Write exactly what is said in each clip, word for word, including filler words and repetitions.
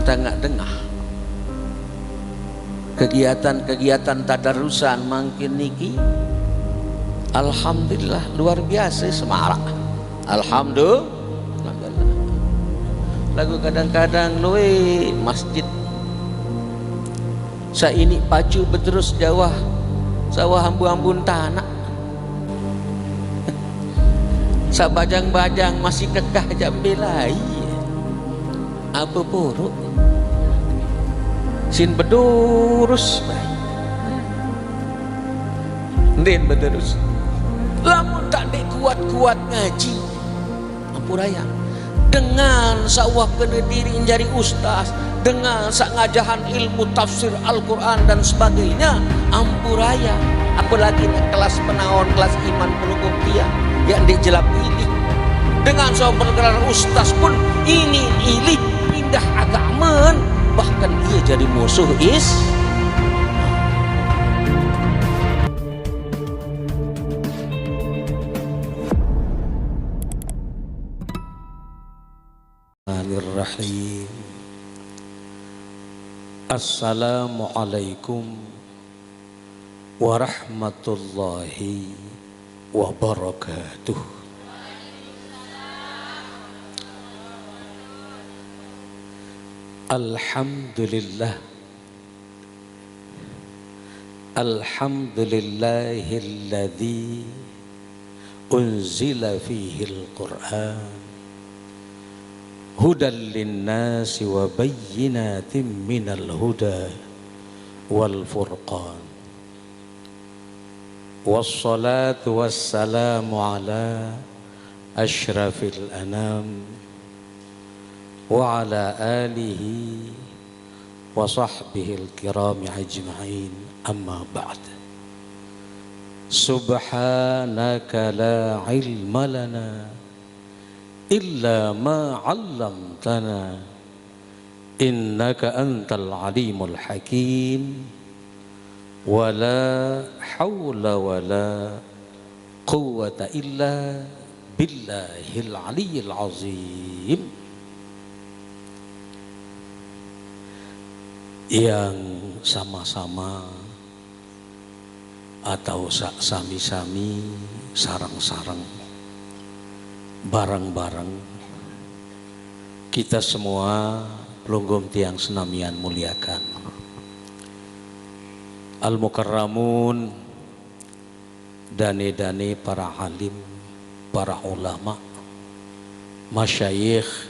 Tangak dengah kegiatan-kegiatan tadarusan mangkin niki, alhamdulillah, luar biasa semarak. Alhamdulillah. Lagu kadang-kadang luwe masjid saini pacu beterus jawah sawah ambu-ambun tanak. Sabajang-bajang masih kekah jak belai. Apa puruk? Sin bedurus bae. Ndin bedurus. Lamun tak dek kuat-kuat ngaji, ampuraya. Dengan sawah kena diri menjadi ustaz, dengan sak ngajahan ilmu tafsir Al-Quran dan sebagainya, ampuraya. Apalagi nak kelas penaon, kelas iman pelungguh tiang, yang ndeq jelap ilih. Dengan sawah bergelar ustaz pun ini ilih, pindah agaman, bahkan ia jadi musuh is. Bismillahirrahmanirrahim. Assalamualaikum warahmatullahi wabarakatuh. Alhamdulillah. Alhamdulillahilladzi unzila fihil Qur'an hudal linnasi wa bayyinatin minal huda wal furqan. Wassalatu wassalamu ala asyrafil anam wa ala alihi wa sahbihil kirami ajma'in, amma ba'd. Subhanaka la ilma lana illa ma 'allamtana, innaka antal alimul hakim. Wa la haula wa la quwwata illa billahil aliyyil azim. Yang sama-sama atau sa-, sami-sami, sareng-sareng, bareng-bareng, kita semua pelungguh tiang senamian muliakan. Al-Mukarramun, dane-dane para alim, para ulama, masyayikh,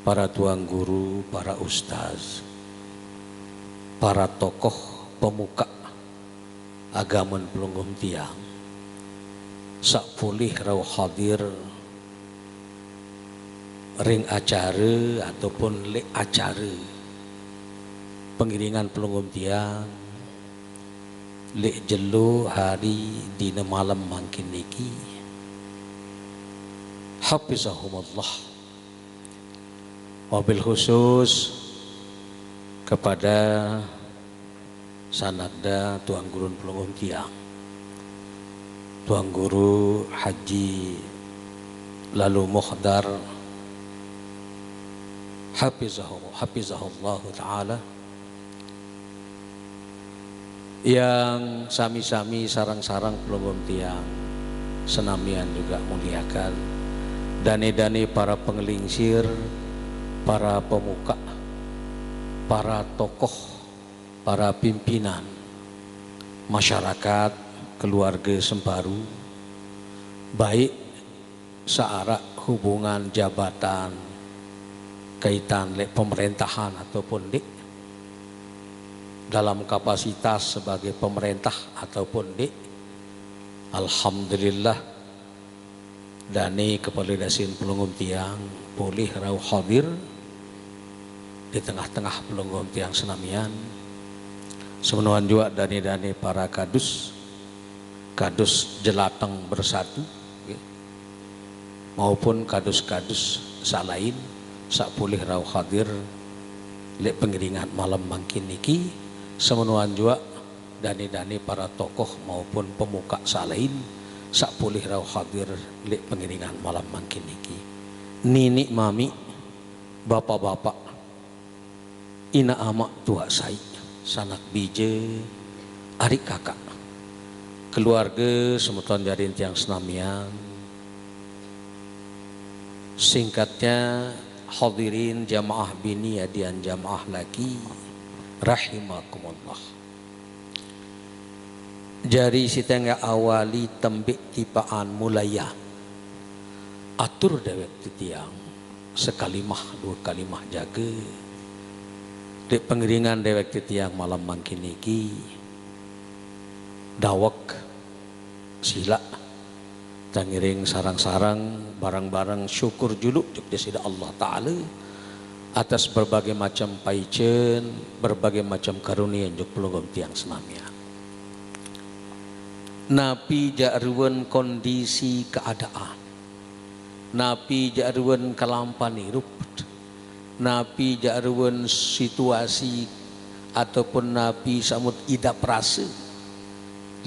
para tuan guru, para ustaz, para tokoh pemuka agaman pelungguh tiang, saq polih rauh hadir ring acara ataupun leq acara pengiringan pelungguh tiang leq jelo hari dine malem mangkin niki. Hafizahumullah. Wabil khusus kepada sanakda Tuan Gurun pelungguh tiang, Tuan Guru Haji Lalu Muhdar, hafizahu-, hafizahullahu taala, yang sami-sami sareng-sareng pelungguh tiang senamian juga muliakan, dane-dane para pengelingsir, para pemuka, para tokoh, para pimpinan masyarakat, keluarga Semparu, baik searaq hubungan jabatan kaitan leq pemerintahan ataupun ndeq, dalam kapasitas sebagai pemerintah ataupun ndeq, alhamdulillah, dane kepala dasin pelungguh tiang polih rauh hadir di tengah-tengah pelungguh tiang senamian. Semenoan juaq dane-dane para kadus, kadus Jelateng Bersatu, nggih, maupun kadus-kadus saq lain saq polih rauh hadir leq pengiringan malem mangkin niki, semenoan juaq dane-dane para tokoh maupun pemuka saq lain saq polih rauh hadir leq pengiringan malem mangkin niki. Niniq mamiq, bapak-bapak, Ina ama tuak sai, sanak bije, adik kakak, keluarga semeton jari tiang senamian. Singkatnya, hadirin jamaah bini adian jamaah laki, rahimakumullah. Jari sitengah awali tembik tipaan mulaya. Atur dewek titiang sekalimah dua kalimah jaga. Dek pengiringan dewek titiang malam mangkin niki, dawek, sila, tangiring sarang-sarang bareng-bareng syukur juluk juk Sida Allah Ta'ala atas berbagai macam paicen, berbagai macam karunia juk pelungguh tiang senamian. Napi jak ruen kondisi keadaan, napi jak ruen kelampan irup, napi jak ruen situasi ataupun napi samut idap rasa,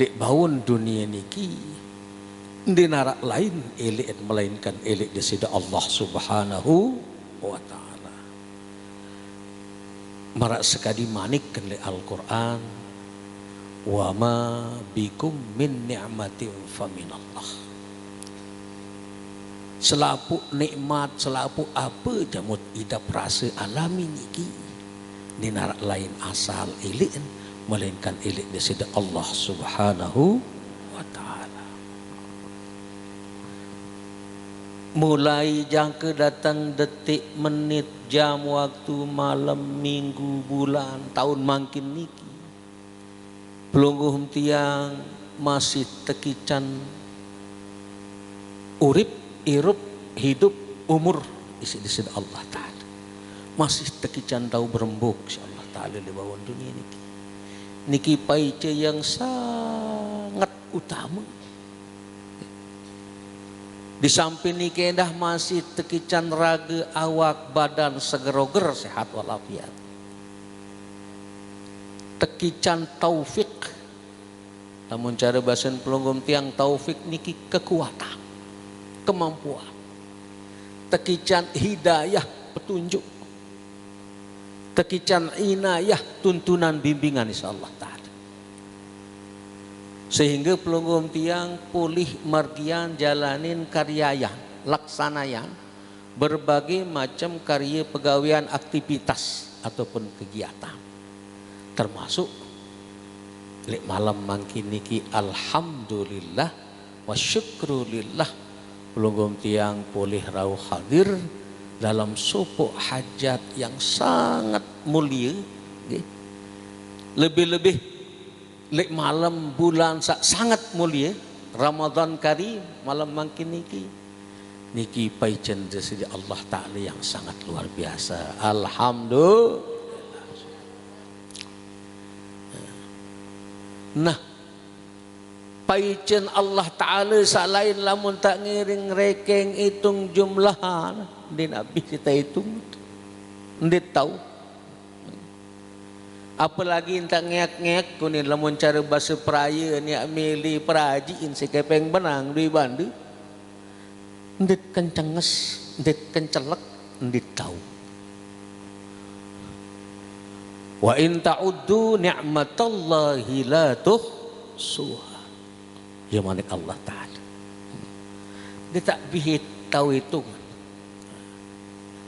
lek baun dunia niki, ndeq narak lain elek melainkan elek Sida Allah Subhanahu wa Ta'ala. Maraq sekadi manik leq Al-Qur'an, "Wa ma bikum min ni'matin faminallah." Selapuq nikmat, selapuq ape jamut idap rase alami niki, ndeq narak lain asal elek, melainkan elek Side Allah Subhanahu wa Ta'ala. Mulai jangke dateng detik, menit, jam, waktu, malem, minggu, bulan, taun mangkin niki, pelungguh tiang masih tekican urip, irup, hidup, umur isiq Side Allah Ta'ala. Masih tekican tau berembuk siq Allah Ta'ala leq bawon dunie niki. Niki paice yang sanget utame. Di samping nike endah masih tekican rage, awak, badan seger-oger, sehat walafiat. Tekican taufik. Lamun care basen pelungguh tiang, taufik niki kekuatan, kemampuan. Tekican hidayah, petunjuk. Tekican inayah, tuntunan, bimbingan, insya Allah Ta'ala. Sehingga pelungguh tiang polih margian jalanin karyayan, laksanayan berbagai macam karya pegawean, aktivitas ataupun kegiatan. Termasuk leq malem mangkin niki, alhamdulillah wa syukrulillah, pelungguh tiang polih rauh hadir dalam sopoq hajat yang sanget mulie, nggih. Lebih-lebih leq malem bulan saq sanget mulie, Ramadan Karim, malem mangkin niki. Niki paicen Side Allah Ta'ala yang sanget luar biasa. Alhamdulillah. Nah, paicen Allah Ta'ala saq lain lamun taq ngiring rekeng itung jumlahan, ndeq abis ite itung. Ndeq tau. Apalagi ntaq ngeak-ngeak, kunin lamun care base peraye, niaq mele perajiin sekepeng benang due bande. Ndeq kencenges, ndeq kencelek, ndeq tau. "Wa in ta'uddu ni'matallahi la tuhsuha." Ya manik Allah Ta'ala. Ndeq taq bihe tau itung.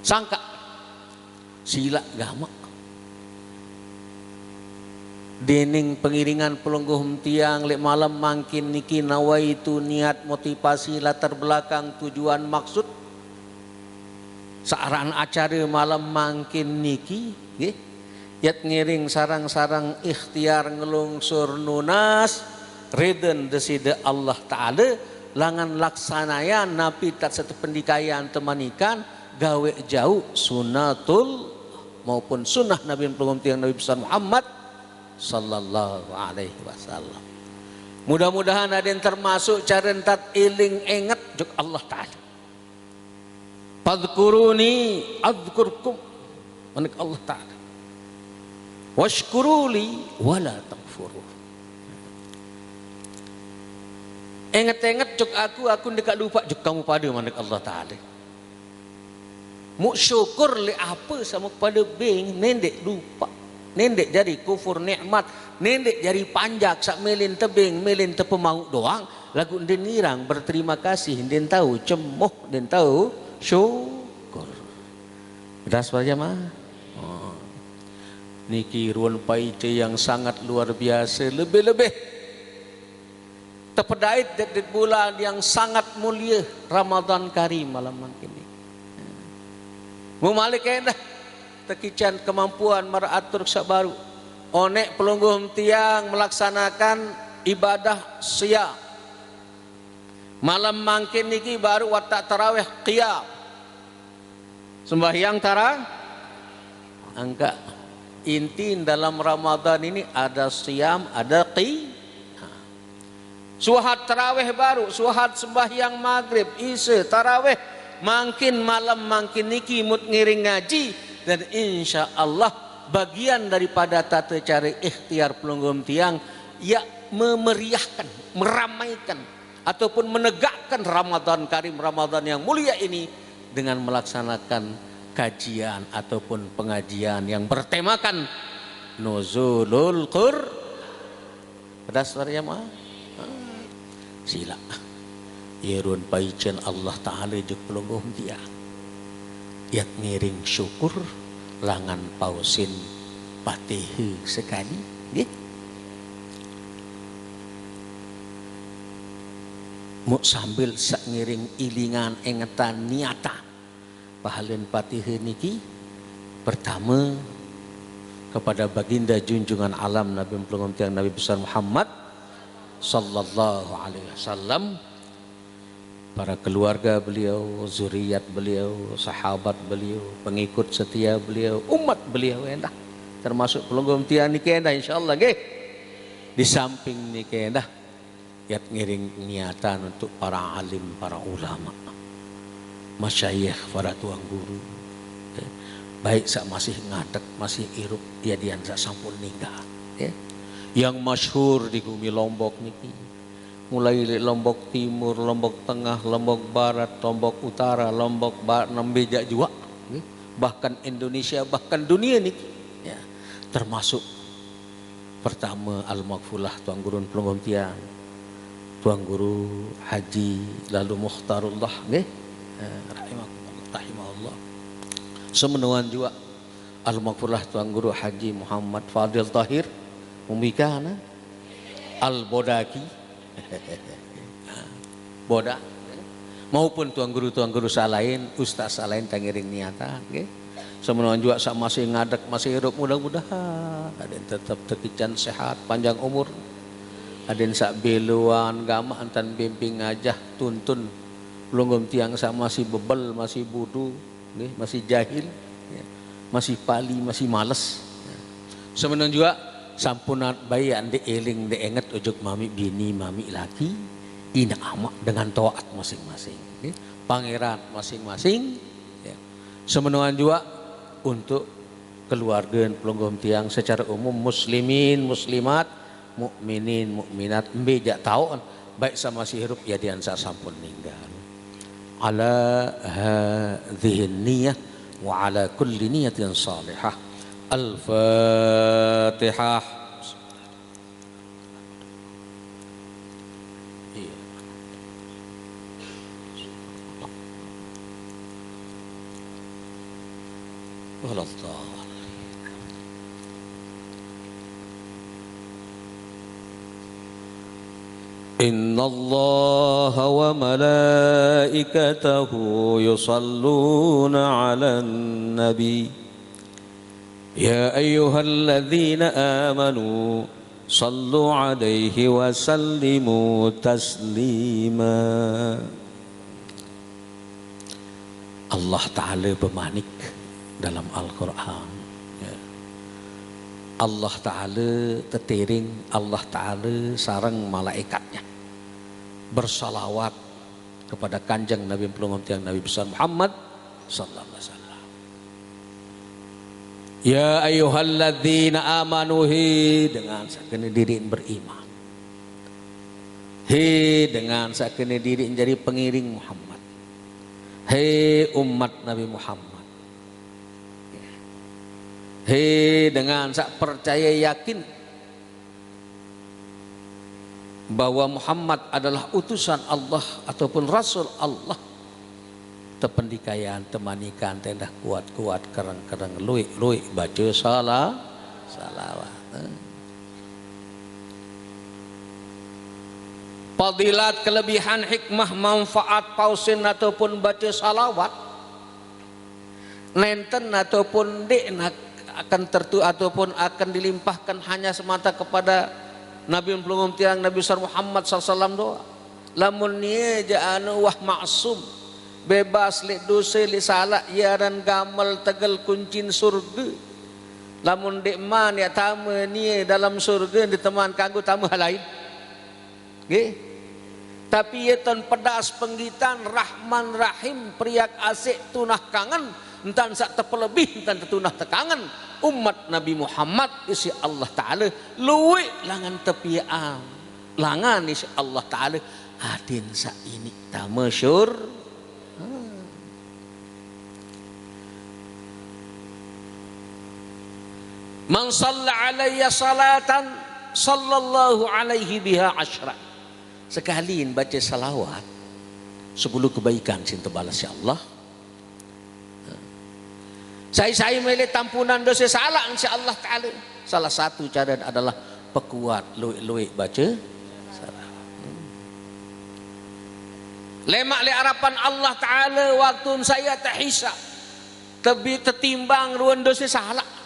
Sangkaq silaq gamaq. Dening pengiringan pelungguh tiang leq malem mangkin niki, nawaitu, niat, motivasi, latar belakang, tujuan, maksud saq aran acare malem mangkin niki, nggih, yat ngiring sareng-sareng ikhtiar ngelungsur nunas riden Side Allah Ta'ala, langan laksanayan napi tatsaq tependikayan temanikan, gaweq jauq sunatul maupun sunnah Nabi pelungguh tiang, Nabi besar Muhammad sallallahu alaihi wasallam. Mudah-mudahan aden termasuk care ntat iling enget juk Allah Ta'ala. "Fadzkuruni adzkurkum," manik Allah Ta'ala. "Wasykuruli wala takfurun." Enget-enget juk aku, aku ndeq lupaq juk kamu pade, manik Allah Ta'ala. Muk syukur lé apa sama kepada beng, nendek lupa. Nendek jari kufur nikmat, nendek jari panjak sak melin tebeng, melin tepemau doang, lagu ndin ngirang berterima kasih, ndin tahu cemoh, ndin tahu syukur. Pedas para jamaah. Oh. Niki ruan paice yang sangat luar biasa, lebih-lebih tepedait det, det bulan yang sangat mulia, Ramadan Karim malam mangkin ni. Muk malik endah tekican kemampuan mara atur sak baru. Onek pelungguh tiang melaksanakan ibadah siam. Malam mangkin niki baru watak tarawih qiyam. Sembahyang tara-, angka. Inti dalam Ramadan ini ada siam, ada qi-, ha. Suhat tarawih baru, suhat sembahyang maghrib, isa, tarawih, mangkin malam mangkin niki mut ngiring ngaji, dan insya Allah bagian daripada tata cara ikhtiar pelungguh tiang, ya, memeriahkan, meramaikan, ataupun menegakkan Ramadan Karim, Ramadan yang mulia ini dengan melaksanakan kajian ataupun pengajian yang bertemakan Nuzulul Qur-, pedas para jamaah? Sila. Irun paicen Allah Ta'ala juk pelungguh tiang. Yat ngiring syukur langan pausin Fatihah sekali, nggih. Muk sambil sak ngiring ilingan, engetan, niatan pahalen Fatihah niki, pertama kepada baginda junjungan alam Nabi pelungguh tiang Nabi besar Muhammad sallallahu alaihi wasallam, para keluarga beliau, zuriat beliau, sahabat beliau, pengikut setia beliau, umat beliau endah. Termasuk pelungguh tiang niki endah, insyaallah nggih. Di samping niki endah, yat ngiring niatan untuk para alim, para ulama, masyayikh, para tuang guru. Ya. Baik sak masih ngadek, masih irup, ya dian sak sampun ninggal. Ya. Yang masyhur di gumi Lombok niki, mulai dari Lombok Timur, Lombok Tengah, Lombok Barat, Lombok Utara, Lombok Barat, nembe jak juak, nggih. Bahkan Indonesia, bahkan dunia niki, ya, termasuk pertama almaghfurlah Tuan Guru pelungguh tiang, Tuan Guru Haji Lalu Mukhtarullah, nggih. Eh, rahimahullah, rahimahullah. Semenoan juga almaghfurlah Tuan Guru Haji Muhammad Fadil Tahir, Mumikana, Al-Bodaki, Boda, maupun tuan guru-tuan guru salain, ustaz salain, tangiring niatan, nggih. Semenoan juga sak masih ngadek, masih irup, mudah-mudahan aden tetap tekican sehat, panjang umur. Aden sak beluan gamak entan bimbing ngajah tuntun pelungguh tiang sak masih bebel, masih budu, nggih, masih jahil, ya, masih pali, masih males. Ya. Semenoan juga sampunat baik ndeq eling, ndeq enget ojok mamiq bini, mamiq laki, inaq amaq dengan toat masing-masing, nggih. Pangeran masing-masing, ya. Semenoan juga untuk keluarge pelungguh tiang secara umum, muslimin, muslimat, mukminin, mukminat, mbe jaq taoq, baik sama sirup yadian saq sampun ninggal. Ala hadhihi niyah wa ala kulli niyatin salihah. Al-Fatihah. Iya. Waladhdallin. Innallaha wa malaikatahu yusalluna 'alan nabi. Ya ayyuhalladzina amanu sallu 'alaihi wa sallimu taslima. Allah Ta'ala bemanik dalam Al-Qur'an, ya. Allah Ta'ala tetiring, Allah Ta'ala sareng malaikatnya bersalawat kepada Kanjeng Nabi pelungguh tiang Nabi besar Muhammad sallallahu alaihi wasallam. Ya ayyuhalladzina amanu, he dengan sakene diri beriman. He dengan sakene diri jadi pengiring Muhammad. He umat Nabi Muhammad. He, dengan saq percaye yakin bahwa Muhammad adalah utusan Allah ataupun rasul Allah, tependikayan, temanikan, tendah kuat-kuat, kereng-kereng, luik-luik, baca sala-, salawat. Eh. Fadilat, kelebihan, hikmah, manfaat pausin ataupun baca salawat, nenten ataupun ndeq nak-, akan tertu-, ataupun akan dilimpahkan hanya semata kepada Nabi pelungguh tiang, Nabi besar Muhammad sallallahu alaihi wasallam doang. Lamun nie jaq anu wah maksum, bebas leq dose, leq salaq, ie aran gamel tegel kuncin surge. Lamun ndeqman yaq tame nie dalem surge, ndeqman kanggo tame hal lain. Nggih. Tapi ie ton pedas penggitan, Rahman Rahim, periak asik, tunah kangen, entan saq tepelebih, entan tetunah tekangen. Umat Nabi Muhammad isiq Allah Taala lueq langan tepiaqang. Langan isiq Allah Taala adin saq iniq tame syur-, Man shalla alayya salatan, sallallahu alaihi biha asyra. Sekali baca salawat, sepuluh kebaikan sing tebalas ya Allah. Sai-sai mele tampunan dose salaq insya Allah Taala. Salah satu cara adalah pekuat lueq-lueq baca salawat. Lemaq leq arepan Allah Taala, waktun sai tehisab, tebi-, tetimbang ruen dose salaq.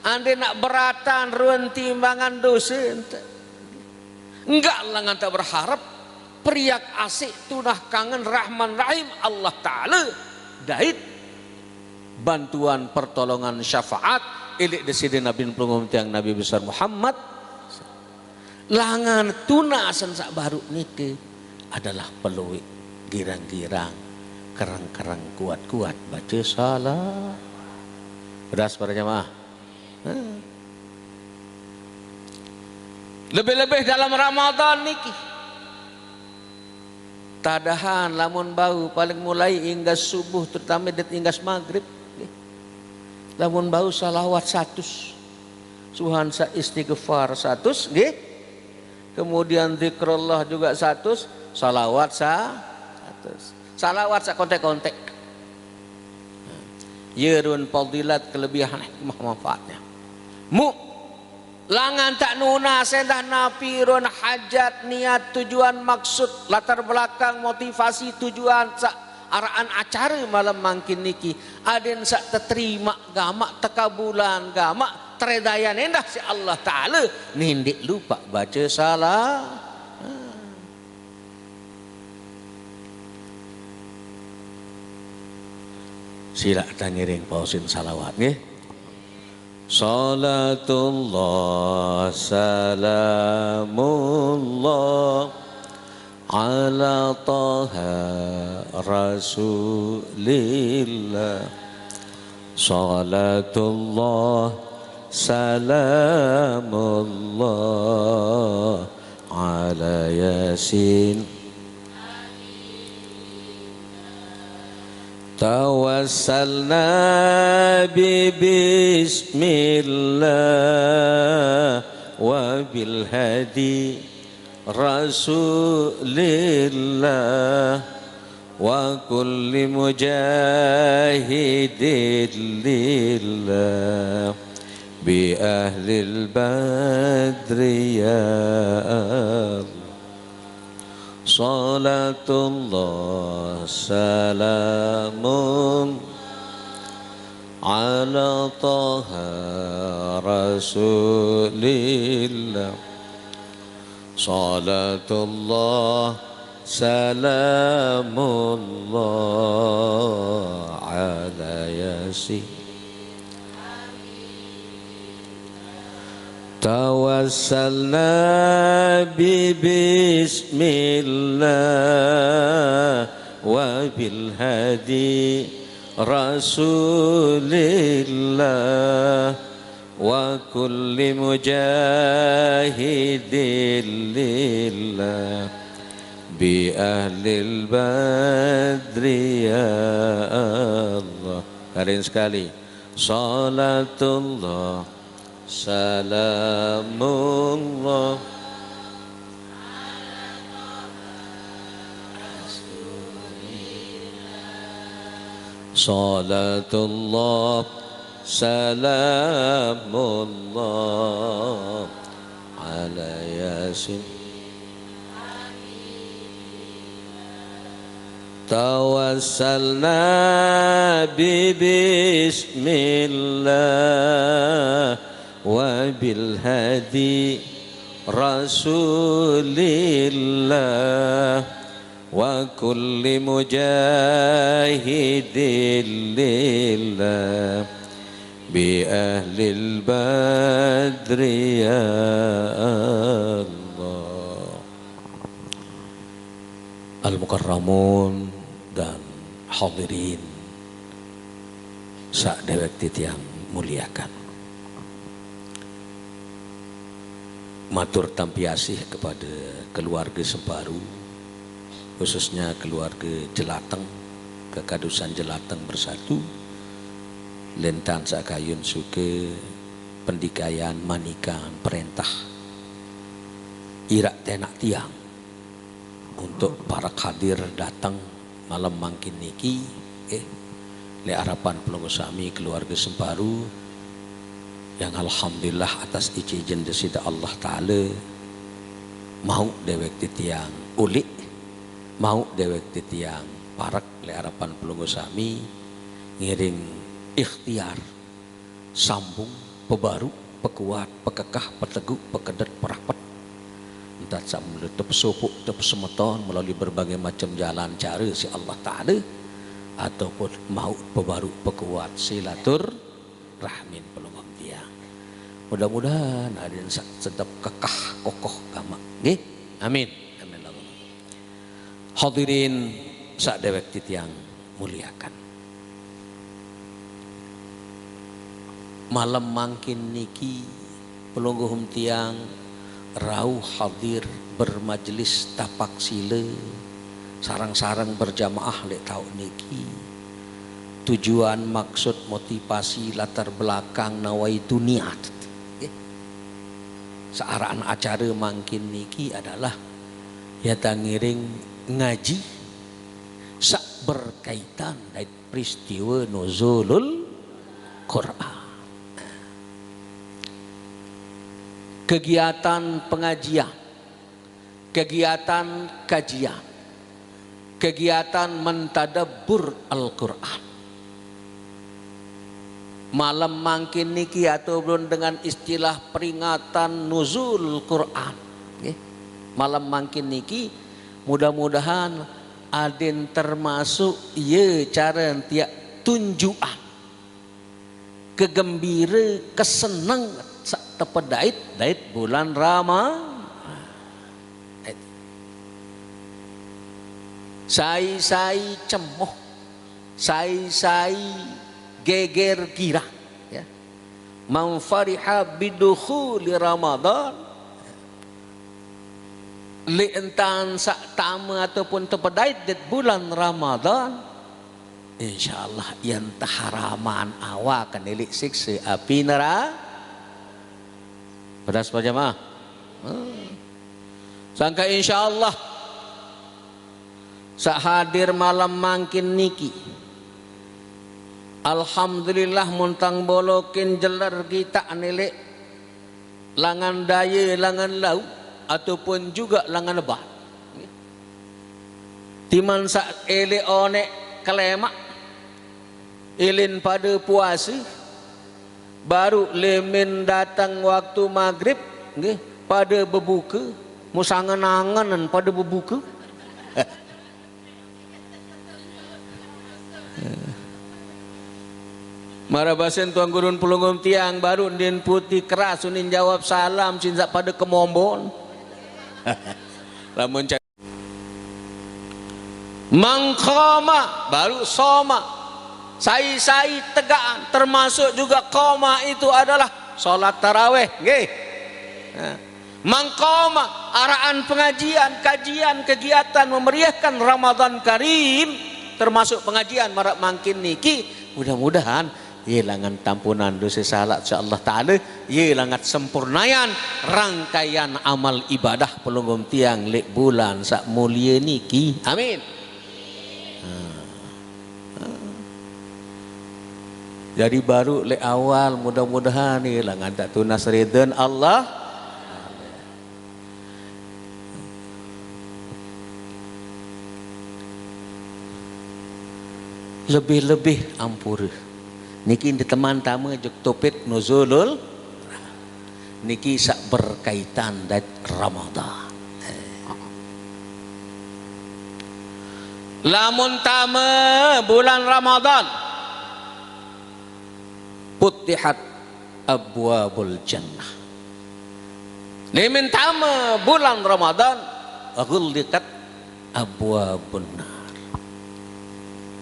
Andeqne beratan ruen timbangan dose ente. Enggak langan te berharep, periak asik, tunah kangen, Rahman Rahim Allah Taala, dait bantuan, pertolongan, syafaat, ileq Deside Nabi pelungguh tiang, Nabi besar Muhammad. Langan tunasen saq baruq nike adalah pelueq, girang-girang, kereng-kereng, kuat-kuat baca salawat. Pedas para jamaah. Heh. Lebih-lebih dalem Ramadan niki. Tadahan lamun bau paling mulai inggas subuh, terutame dait inggas magrib, nggih. Lamun bau salawat satus. Subhan sa-, istighfar satus, nggih. Kemudian zikrullah juga satus, salawat sa-, satus. Salawat saq kontek-kontek. Ye ruen fadilat, kelebihan, hikmah, manfaatnya. Mu, langan taq nunas endah napi ruen hajat, niat, tujuan, maksud, latar belakang, motivasi, tujuan saq araqan acare malem mangkin niki, adin saq teterimaq gamaq, tekabulan gamaq, teredayan endah siq Allah Taala, nindiq lupaq bace sala-, Silaq ta ngiring pausin salawat, nggih. Salatullah salamullah ala Taha Rasulillah. Salatullah salamullah ala Yasin. Tawassalna bi bismillah wa bil hadi Rasulillah wa kulli mujahidin lillah bi ahlil badri ya Allah. Salatullah salamun ala Taha Rasulillah. Salatullah salamullah ala Yasin. Tawassalna bi bismillah wa bil hadi Rasulillah wa kulli mujahidin lillah bi ahlil badri ya Allah. Hadirin sekali, Salatullah, salamullah. Salatullah, salamullah ala Yasin. Tawassalna bi bismillah wa bil hadi Rasulillah wa kulli mujahidin lillah bi ahlil badri ya Allah. Al-Mukarramun dan hadirin sak dewek titiang muliakan. Matur tampi asih kepada keluarga Semparu, khususnya keluarga Jelateng, kekadusan Jelateng bersatu, lentan sakayun suka pendikayan manikan perintah irak tenak tiang untuk para hadir datang malam mangkin niki, eh, le harapan pelungguh sami keluarga Semparu yang alhamdulillah atas izin Sida Allah Ta'ala mau dewek titiang ulik, mau dewek titiang parek le harapan pelungguh sami ngiring ikhtiar sambung, pebaru, pekuat, pekekah, peteguh, pekedet, perapet. Entah sama tetap sopuk, tetap semeton melalui berbagai macam jalan cara si Allah Ta'ala ataupun mau pebaru, pekuat silatur rahmin pelungguh tiang. Mudah-mudahan hadirin sak sedap kekah kokoh gamak. Nggih. Amin. Amin. Hadirin sak dewek titiang muliakan. Malam mangkin niki pelungguh tiang rauh hadir bermajelis tapak sila sarang-sarang berjamaah lek tauk niki. Tujuan, maksud, motivasi, latar belakang, nawaitu, niat. Nggih. Searaan acara mangkin niki adalah ya tangiring ngaji sak berkaitan dait peristiwa nuzulul Quran. Kegiatan pengajian, kegiatan kajian, kegiatan mentadabbur Al-Quran. Malam mangkin niki atau belum dengan istilah peringatan nuzul Quran. Nggih. Malam mangkin niki mudah-mudahan adin termasuk ye cara tiak tunjukan kegembira, keseneng sak tepedait dait bulan Rama. Sai-sai cemoh, sai-sai geger gira, ya. Man fariha bidukhuli Ramadan, li entan sak tama ataupun tepedait dait bulan Ramadan, insyaallah yang taharaman awak kenilik siksa api neraka. Pedas berjamaah. Hmm. Sangka insyaallah sak hadir malam mangkin niki. Alhamdulillah muntang bolokin jeler kita nilik langan daya, langan lau, ataupun juga langan lebat. Timan sak elek onek kelemak, ilin pada puasa, baru lemen datang waktu maghrib, nggih, pada bebuka, musangan-anganan pada bebuka. Marabasen tuan gurun pelungguh tiang baru din putih keras unin jawab salam sin sak pada kemombon. Lamun ca-, mangkoma baru soma. Sai-sai tegaan termasuk juga koma itu adalah salat taraweh, nggih. Nah. Mangkoma araan pengajian, kajian, kegiatan memeriahkan Ramadan Karim, termasuk pengajian marak mangkin niki, mudah-mudahan Ye langan tampunan dose salak sa Allah Ta'ala, ye langan sempurnayan rangkaian amal ibadah pelungguh tiang leq bulan saq mulie niki. Amin. Nah. Jadi baruq leq awal, mudah-mudahan ye langan taq tunas ridhen Allah. Lebih-lebih ampure. Niki ndeqman tame juk topik nuzulul. Niki saq berkaitan dait Ramadan. Lamun tame bulan Ramadan, futihat abwabul jannah. Leman tame bulan Ramadan, ghulliqat abwabun nar.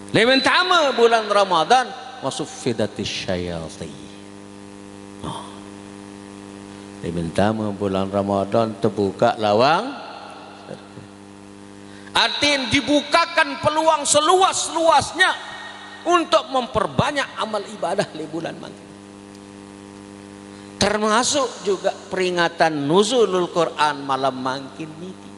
Leman tame bulan Ramadan, wa suffidatis syayatin. Oh. Leman tame bulan Ramadan, tebukaq lawang. Artin dibukakan peluang seluas-luasnya untuk memperbanyak amal ibadah leq bulan mangkin. Termasuk juga peringatan nuzulul Quran malam mangkin niki.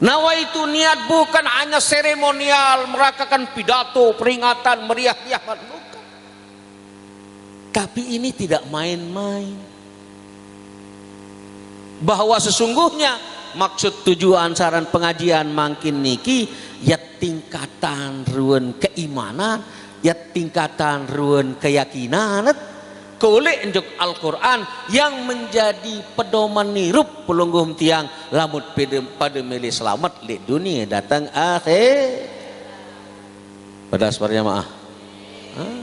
Nawaitu, niat bukan hanya seremonial, merakakan pidato, peringatan, meriah-riah, bukan. Tapi ini tidak main-main. Bahwa sesungguhnya maksud tujuan saran pengajian mangkin niki, ya tingkatan ruen keimanan, ya tingkatan ruen keyakinan, koleq njuk Al-Quran yang menjadi pedoman irup pelungguh tiang lamun pade, pade mele selamet leq dunie dateng akhir. Pedas para jamaah. Ah.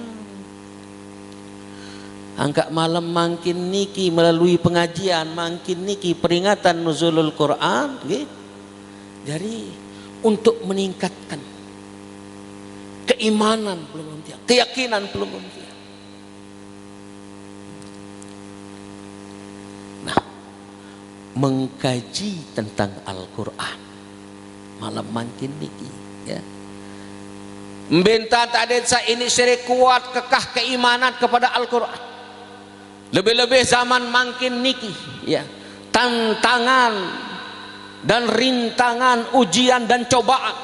Angkaq malem mangkin niki melalui pengajian mangkin niki peringatan nuzulul Quran, nggih. Jadi untuk meningkatkan keimanan pelungguh tiang, keyakinan pelungguh tiang. Nah, mengkaji tentang Al-Quran. Malem mangkin niki, ya. Mbe ntan taq ndeq saq iniq sere kuat kekah keimanan kepada Al-Quran. Lebih-lebih zaman mangkin niki, ya. Tantangan dan rintangan, ujian dan cobaan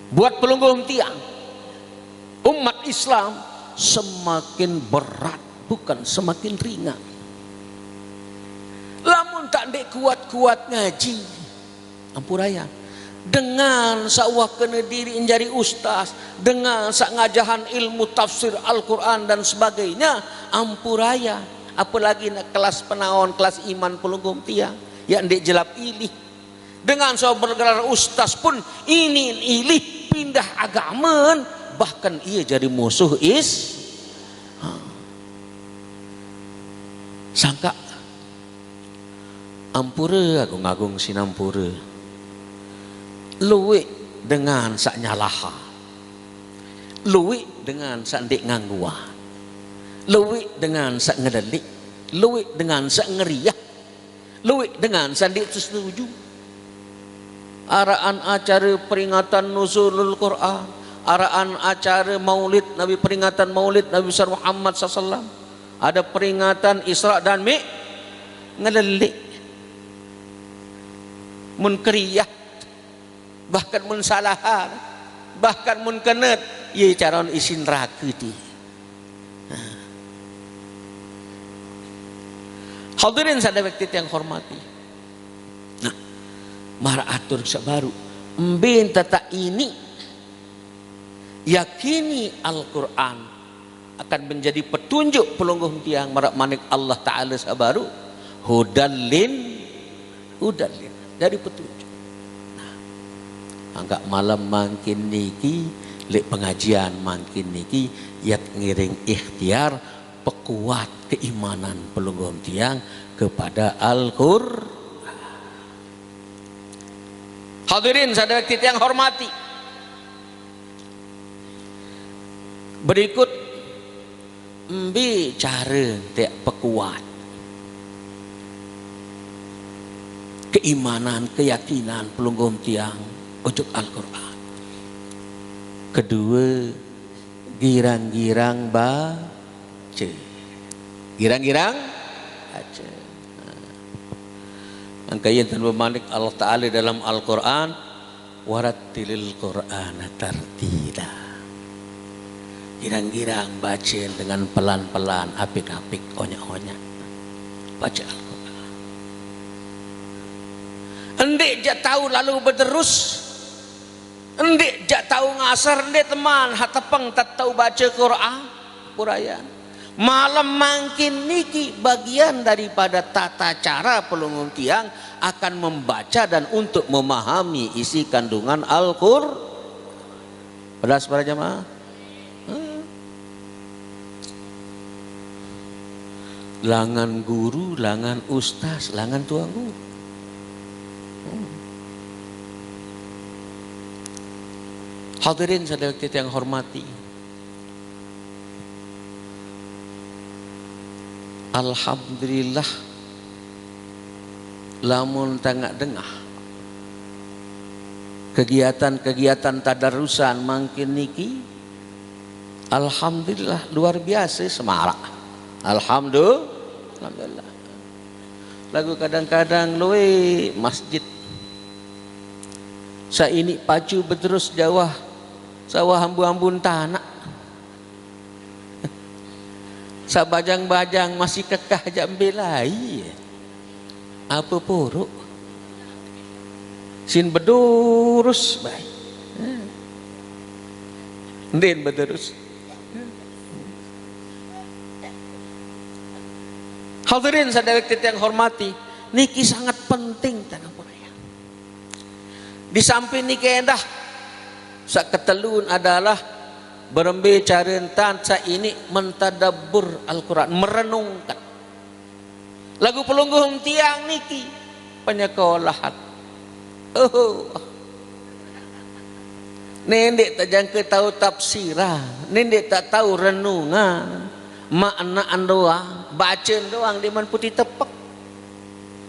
buat pelungguh tiang, umat Islam, semakin berat, bukan semakin ringan. Lamun taq ndeq kuat-kuat ngaji, ampuraya. Dengan saq wah kene diriq jari ustaz, dengan saq ngajahan ilmu tafsir Al-Quran dan sebagainya, ampuraya. Apalagi naq kelas penaon, kelas iman pelungguh tiang, ya ndeq jelap ilih. Dengan saq bergelar ustaz pun iniq ilih pindah agamen, bahkan ie jari musuh Is-, ha. Sangkaq ampure, agung-agung sinampure. Lueq dengan saq nyalaha. Lueq dengan saq ndeq ngangguan. Lueq dengan saq ngelelik. Lueq dengan saq ngeriah. Lueq dengan saq ndeq setuju. Araqan acare peringatan Nuzulul Quran, araqan acare Maulid Nabi, peringatan Maulid Nabi besar Muhammad sallallahu alaihi wasallam. Ada peringatan Isra dan Mi-, ngelelik. Mun keriah, bahkan mun salahan, bahkan mun kenet, ye calon isin nerake ti. Nah. Hadirin saq dewek tiang hormati. Nah, maraq atur saq baruq. Mbe ntan taq iniq, yakini Al-Quran akan menjadi petunjuk pelungguh tiang, maraq manik Allah Taala saq baruq, hudal lin-, hudal lin-, jadi petunjuk. Nah, angkaq malem mangkin niki, leq pengajian mangkin niki, yat ngiring ikhtiar, pekuat keimanan pelungguh tiang kepada Al-Qur-, Hadirin saq dewek tiang hormati. Berikut, mbe care nteq pekuat keimanan, keyakinan pelungguh tiang ojok Al-Qur'an. Kedue, Girang-girang baca. Girang-girang baca. Nah. Angkaya tanpa manik Allah Ta'ala dalam Al-Quran, "Warattilil Qur'ana tartila." Girang-girang baca dengan pelan-pelan, apik-apik, onyak-onyak. Baca Al-Quran. Endik jak tahu lalu berterus. Endik jak tahu ngasar, endik teman, ha tepeng tak tahu baca Quran, purayan. Malam mangkin niki bagian daripada tata cara pelungguh tiang akan membaca dan untuk memahami isi kandungan Al-Qur-, pedas para jamaah? Hmm. Langan guru, langan ustaz, langan tuan guru. Hmm. Hadirin sadaya yang hormati. Alhamdulillah, lamun tangak dengah kegiatan-kegiatan tadarusan mangkin niki, alhamdulillah, luar biasa semarak. Alhamdulillah, alhamdulillah. Lagu kadang-kadang luwe masjid. Saini pacu beterus jauh, sawah ambun-ambun tanak. Sabajang-bajang masih kekah jak mbelai. Apa puruk? Sin bedurus baik. Ndin bedurus. Hadirin sadaya yang hormati, niki sangat penting tanah puraya. Di samping niki endah, saketelun adalah berembe cara entan saini mentadabbur Al-Quran, merenungkan. Lagu pelungguh tiang niki penyekolahan. Oh. Nendik tak jangka tahu tafsiran, nendik tak tahu renungan, maknaan doang, bacaan doang di man putih tepek.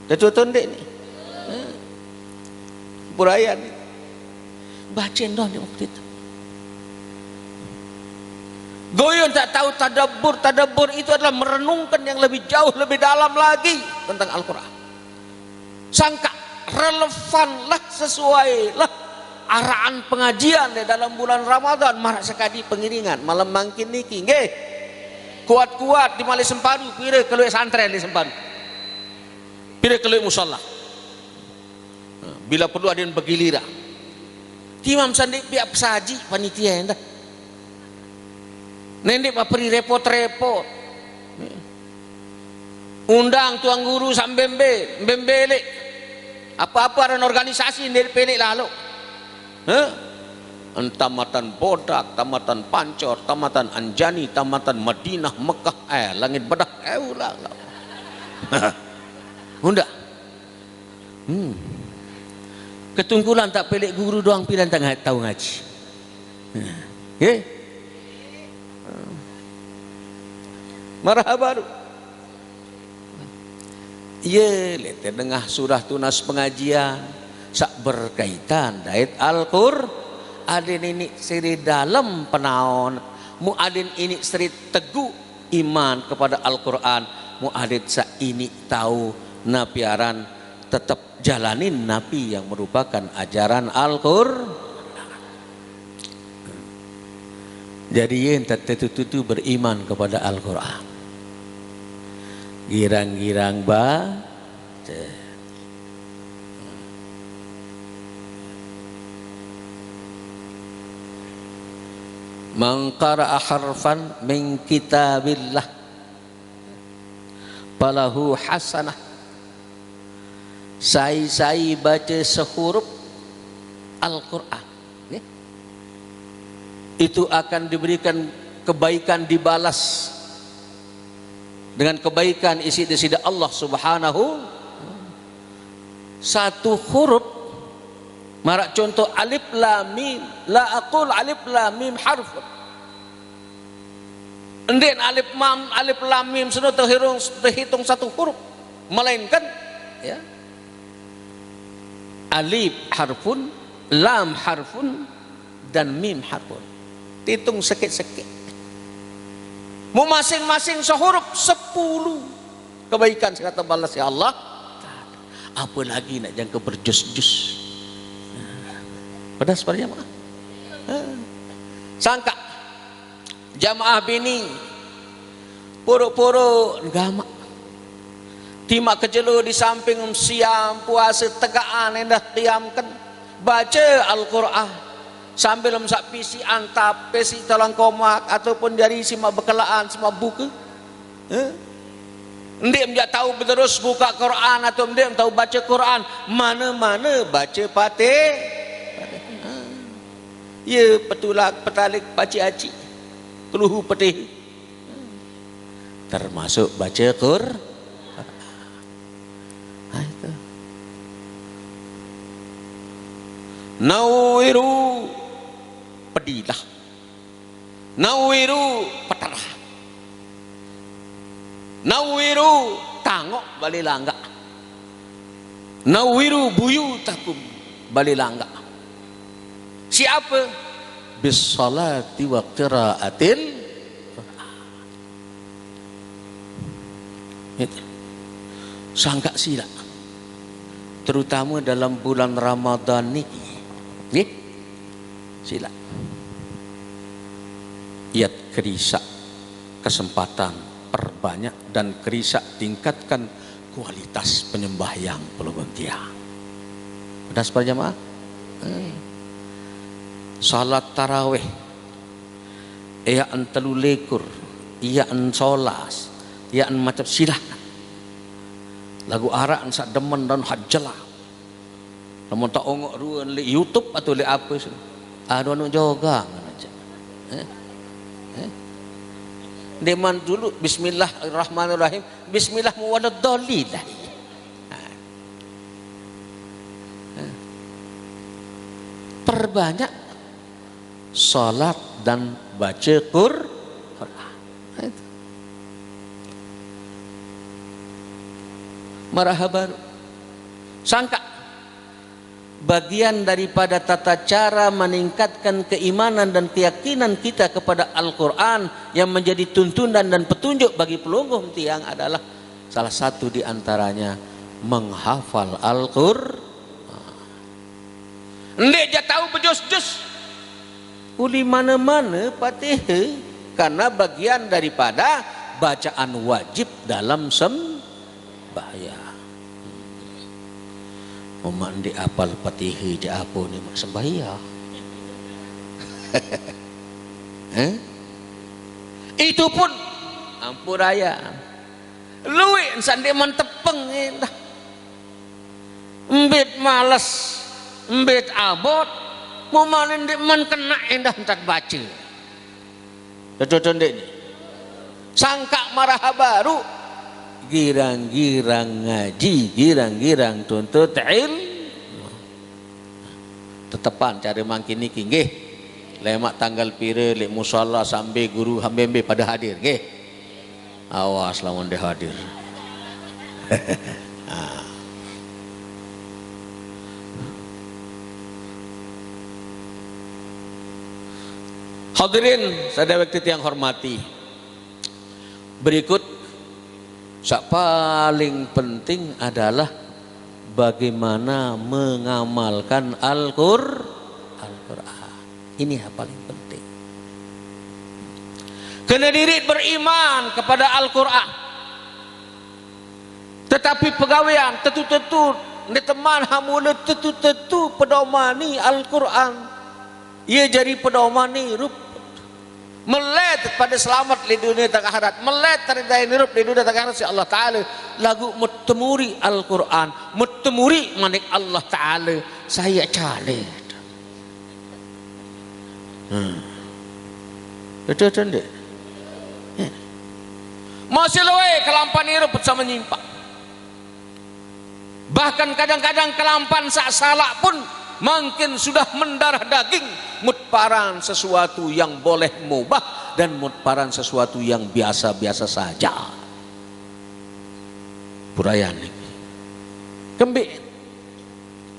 Dah tua tondek ni. Ha. Purayan ni. Bacaan doang di man putih tepek. Goyon tak tahu tadabbur. Tadabbur itu adalah merenungkan yang lebih jauh, lebih dalam lagi tentang Al-Quran. Sangka relevanlah, sesuailah arahan pengajian di dalam bulan Ramadan, marak sekadi pengiringan malam mangkin niki. Nggih. Kuat-kuat di Malih Sempadu, pira keluik santren di Sempadu. Pira keluik musala. Bila perlu ada yang bergiliran. Timam sandik pihak pesaji panitia endah. Nendik paperi repot-repot. Undang tuan guru sak mbembe, mbembe lek. Apa-apa aran organisasi ndelik pelek lalu. Hah? Tamatan Bodak, Tamatan Pancor, Tamatan Anjani, Tamatan Madinah, Mekah, eh, langit bedah, eh, ulang. Undang. Hmm. Ketungkulan tak pelek guru doang piran tak ngat-, tahu ngaji. Nggih. Marah baru. Iya, lete dengah surah tunas pengajian sak berkaitan dait Al-Qur. Adin ini seri dalam penaon, mu adin ini seri teguh iman kepada Al-Quran, mu adit saini tahu napiaran tetap jalanin napi yang merupakan ajaran Al-Quran. Jadi yen tetu-tutu beriman kepada Al-Quran. Girang-girang ba, man qara'a harfan min kitabillah falahu hasanah. Sai-sai baca sehurup Al-Quran, nggih, itu akan diberikan kebaikan, dibalas dengan kebaikan isi di sida Allah Subhanahu. Satu huruf, marak contoh alif lam mim, la aqul alif lam mim harfun. Ndin alif mam, alif lam mim seno terhitung, terhitung satu huruf, melainkan, ya, alif harfun, lam harfun, dan mim harfun. Titung sekit-sekit. Mau masing-masing sehurup, sepuluh kebaikan sing kabalas ya Allah. Apalagi nak jangka berjus-jus. Pedas pada jamaah. Ha. Sangka jamaah bini puruk-puruk gamak. Timak kejelo di samping siam puasa tegaan endah qiyamken. Baca Al-Qur'an. Sambil mesak pisian tape si talang komak ataupun jari simak bekelaan simak buka. Eh? Ndik menjak tahu beterus buka Quran atau ndik tahu baca Quran, mana-mana baca Fatih. Ya petulak petalik paci aci keluhu petih. Termasuk baca Quran. Nah, itu. Nawiru pedilah. Nawiru peterah. Nawiru tangok bali langga. Nawiru buyutakum bali langga. Siapa? Bis salati wa qiraatil Qur'an. Gitu. Sangka sila. Terutama dalam bulan Ramadan niki. Nggih. Sila. Yat kerisak kesempatan perbanyak dan kerisak tingkatkan kualitas penyembahyang pelungguh tiang. Pedas para jamaah? Eh. Salat tarawih, iyaan telu likur, iyaan solas, iyaan macam, silahkan. Lagu arak sak demen dan hak jelah. Lamun tak ongok ruen li YouTube atau li apa sih? Aduh anu joga ngene aja. Eh? Eh? Deman dulu bismillahirrahmanirrahim, bismillah muwaladdallin. Nah. Eh. Perbanyak salat dan baca Qur-, Quran. Nah, itu. Marhaban. Sangka bagian daripada tata cara meningkatkan keimanan dan keyakinan kita kepada Al-Quran yang menjadi tuntunan dan petunjuk bagi pelungguh tiang adalah salah satu di antaranya menghafal Al-Quran. Ndik ja tahu bejus-jus. Uli mana-mana Fatihah karena bagian daripada bacaan wajib dalam sembahyang. Umat ndik apal Fatihah ja apa ni mak sembahyang. Eh? Itu pun ampun raya. Luik sandik mentepeng endah. Embit males, embit abot, mumalin ndik men kena endah entat baca. Betul ndik ni? Sangka maraha baru, girang-girang ngaji, girang-girang tuntut ilmu. Tetepan cara mangkin niki nggih. Lemak tanggal pira lek musala sambil guru hambe-hambe pada hadir nggih. Awas lamun dia hadir. Ah. Hadirin sadaya waktu tiang hormati. Berikut sak paling penting adalah bagaimana mengamalkan Al-Qur-, Al-Qur'an. Ini yang paling penting. Kena diri beriman kepada Al-Qur'an. Tetapi pegawean tetu-tetu ni teman hamula tetu-tetu pedomani Al-Qur'an. Ia jadi pedomani rup. Melet pada selamat di dunia tengah akhirat. Melet terdaya rup di dunia tengah akhirat si Allah Ta'ala. Lagu metemuri Al-Qur'an. Metemuri manik Allah Ta'ala. Saya cale. Hmm. Betul, betul ndik? Ya. Masih luwe kelampan irup sama nyimpang. Bahkan kadang-kadang kelampan sak salak pun mungkin sudah mendarah daging, mut paran sesuatu yang boleh mubah dan mut paran sesuatu yang biasa-biasa saja. Purayan niki. Kembik.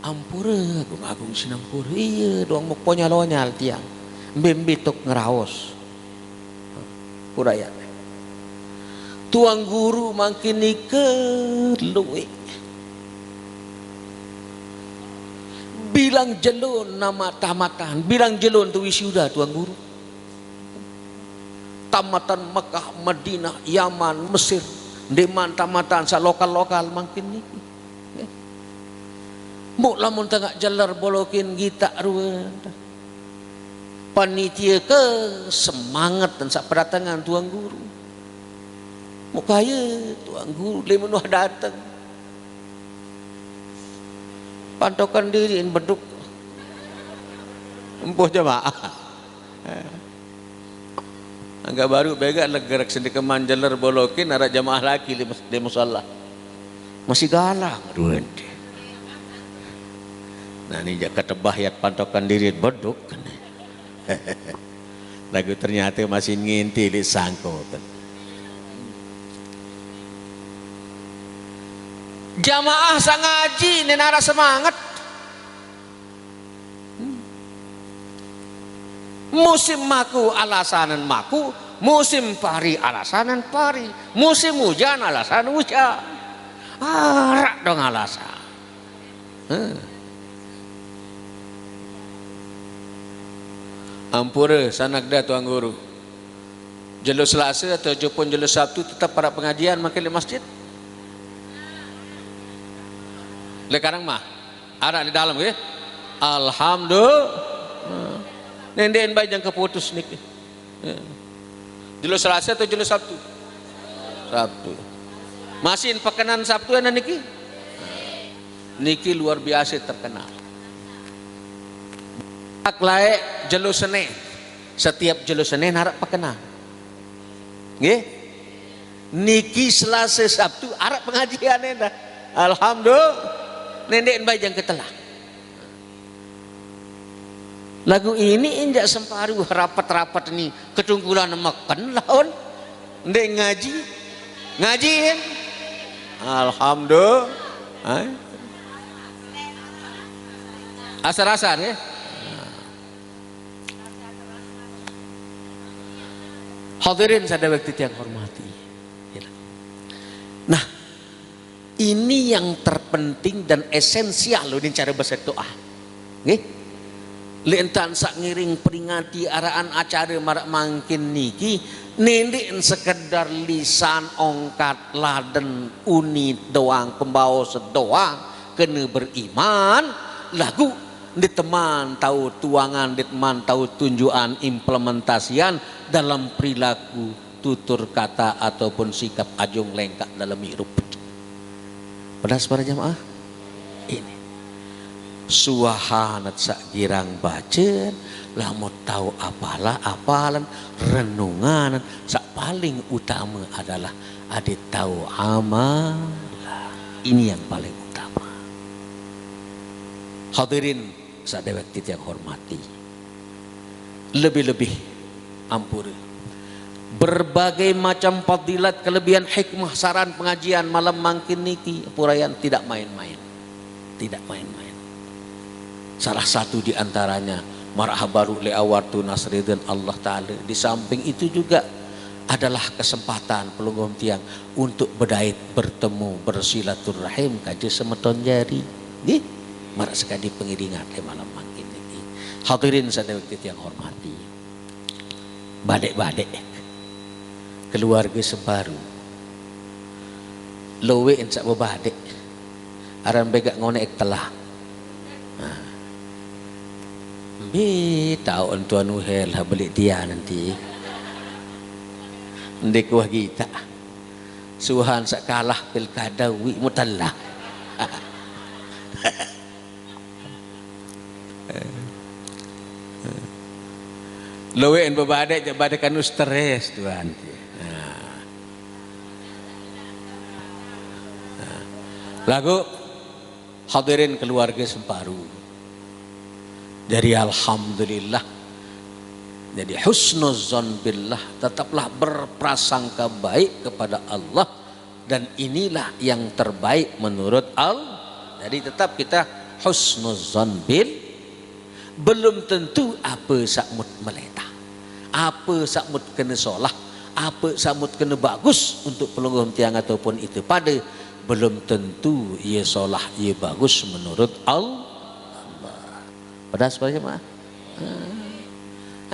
Ampura, Agung-agung sinampura. Iya, doang mok ponyal-onyal tiang. Mbe-mbe tok ngeraos. Purayan. Tuan Guru mangkin nike luwih. Bilang jelo nama tamatan, bilang jelo tu wisuda Tuan Guru. Tamatan Mekah, Madinah, Yaman, Mesir, ndeqman tamatan saq lokal-lokal mangkin niki. Muk lamun tengaq jeler bolokin gitaq ruen. Panitie ke semanget dan saq pedatengan Tuan Guru. Muk kaye Tuan Guru leq menuah dateng. Pantokan diriq beduk. Empuh jemaah. Angkaq baruq begaq legerek sendeqman jeler bolokin araq jemaah laki leq mes-, leq musala. Masih galang due ente. Nah, ni jaq ketebah yat pantokan diriq beduk. Laguq ternyate masih nginti leq sangko. Jamaah saq ngaji nen araq semanget. Musim maku alasanen maku, musim pari alasanen pari, musim ujan alasan ujan. Araq dong alasan. Heh. Ampure sanakda Tuan Guru. Jelo Selase atau jopun jelo Sabtu tetep araq pengajian mangkin leq masjid? Leq Karang mah. Araq leq dalem nggih. Alhamdulillah. Nendeqin bae jangke putus niki. Jelo Selase atau jelo Sabtu? Sabtu. Masih pekenan Sabtu enan niki? Niki luar biasa terkenal. Ak laeq jelo Senin. Setiap jelo Senin araq pekenan. Nggih? Niki Selase Sabtu araq pengajian endah. Alhamdulillah. Nendeqin bae jangke telah. Laguq ini injak semparu rapet-rapet ni ketungkulan meken laun ndeq ngaji. Ngaji, kan? Alhamdulillah. Hai. Asar-asar, nggih. Hadirin saq dewek tiang hormati. Nah, ini yang terpenting dan esensial loh, ini cara berdoa. Nggih. Leq entan saq ngiring peringati araqan acare maraq mangkin niki, nendeqn sekedar lisan ongkat laden unit doang, pembaos doang, kene beriman, laguq ndeqman tao tuangan, ndeqman tao tunjukan implementasian dalam perilaku, tutur kata, ataupun sikap ajung lengkaq dalem irup. Pedas para jamaah? Ini. Suahanet saq girang bacen, lamun tao apala, apalen, renunganen, saq paling utame adalah adeq tao amalan. Ini yang paling utama. Hadirin saq dewek tiang hormati. Lebih-lebih, ampure, berbagai macam fadilat, kelebihan, hikmah, saran pengajian malem mangkin niki, purayan, tidak main-main. Tidak main-main. Salah satu di antaranya, maraq baruq leq awartu nasridin Allah Taala. Di samping itu juga adalah kesempatan pelungguh tiang untuk bedait, bertemu, bersilaturahim kance semeton jari. Nggih, maraq sekadi pengiringan leq malem mangkin niki. Hadirin saq dewek tiang hormati. Badeq-badeq. Keluarge semparu. Lueqn saq bebadeq. Aran begaq ngoneq telah. Nah. Mbe taoqn Tuan Uhel ha beleq tian nanti. Ndeq kuah gitaq. Suhan saq kalah pilkada uiq mutelah. Lueqn bebadeq jaq badeq anu stres, Tuan. Nah. Nah. Laguq hadirin keluarge semparu. Jadi alhamdulillah. Jadi husnuzon billah, tetaplah berprasangka baik kepada Allah. Dan inilah yang terbaik menurut Allah. Jadi tetap kita husnuzon bil-, belum tentu ape saq mut meletah, ape saq mut kene solah, Apa sambut kena bagus untuk pelungguh tiang ataupun itu pada, belum tentu ia solah, ia bagus menurut Allah. Pedas apa jemaah? Ha.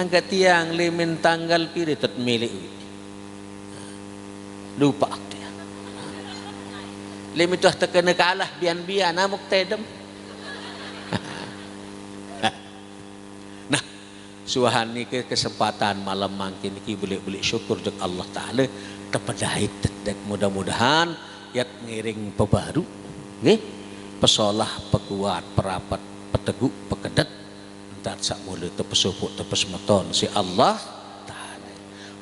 Angkat tiang limin tanggal piri tet milik wi. Lupa aku tiang. Limin tuah terkena kalah bian-bian amuk tedem. Nah, suahan ni ke kesempatan malam mangkin ki belik-belik syukur jek Allah Ta'ala tepedait tedek, mudah-mudahan yat ngiring pebaru, nggih, pesolah, pekuat, perapet, peteguk, pekedet, entat sak mula tepesupuk, tepesemeton si Allah Ta'ala.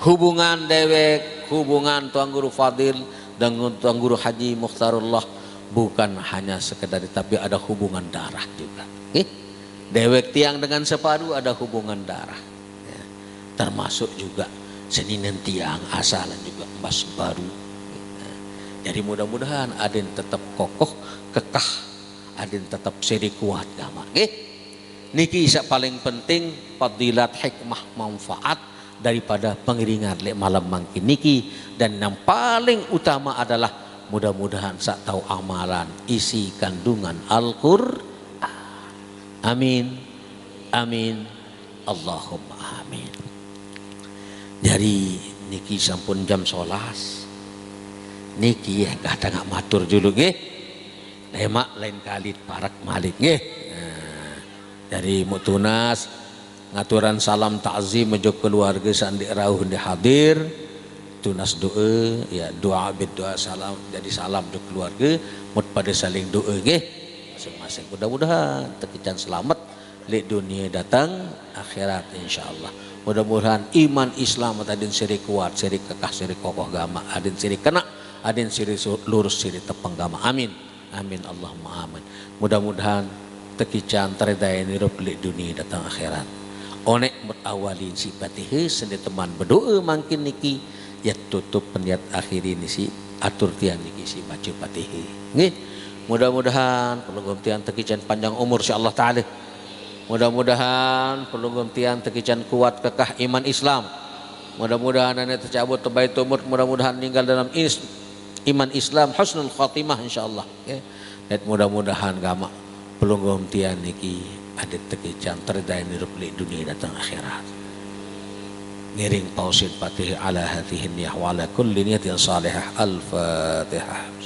Hubungan dewek, hubungan Tuan Guru Fadil dengan Tuan Guru Haji Mukhtarullah bukan hanya sekedar, tapi ada hubungan darah juga. Nggih. Dewek tiang dengan separu ada hubungan darah. Ya. Termasuk juga seninen tiang asalan juga Mbah Separu. Ya. Jadi mudah-mudahan aden tetap kokoh, kekah, aden tetap seri kuat gamak. Nggih. Niki sak paling penting, fadilat, hikmah, manfaat daripada pengiringan lek malam mangkin niki, dan yang paling utama adalah mudah-mudahan sak tahu amalan isi kandungan Al-Qur'an. Amin. Amin. Allahumma amin. Jadi niki sampun jam solas. Niki ya kadang matur dulu nggih. Lemak lain kali parak malik nggih. Nah, jadi mau tunas ngaturan salam takzim jok keluarga sandik rauh di hadir. Tunas doa, ya, doa bid doa salam, jadi salam jok keluarga, mut pada saling doa nggih. Masing-masing mudah-mudahan tekican selamat lek dunia datang akhirat insyaallah. Mudah-mudahan iman Islam tadin seri kuat, seri kekah, seri kokoh gamak, adin seri kena, adin seri su-, lurus, seri tepeng gamak. Amin. Amin Allahumma amin. Mudah-mudahan tekican teredai nirup lek dunia datang akhirat. Onek mut awalin si Fatihah sende teman berdoa mangkin niki, ya tutup peniat akhirin si atur tiang niki si baca Fatihah. Nggih. Mudah-mudahan pelungguh tiang tekican panjang umur si Allah Ta'ala. Mudah-mudahan pelungguh tiang tekican kuat kekah iman Islam. Mudah-mudahan anak tercabut terbaik umur, mudah-mudahan meninggal dalam is-, iman Islam, husnul khatimah insyaallah. Nggih. Dan mudah-mudahan gamak pelungguh tiang niki adat tekican teredai nirup lek dunia datang akhirat. Ngiring pausin Fatihah ala hadhihi niyah wa ala kulli niyatin salihah. Al-Fatihah.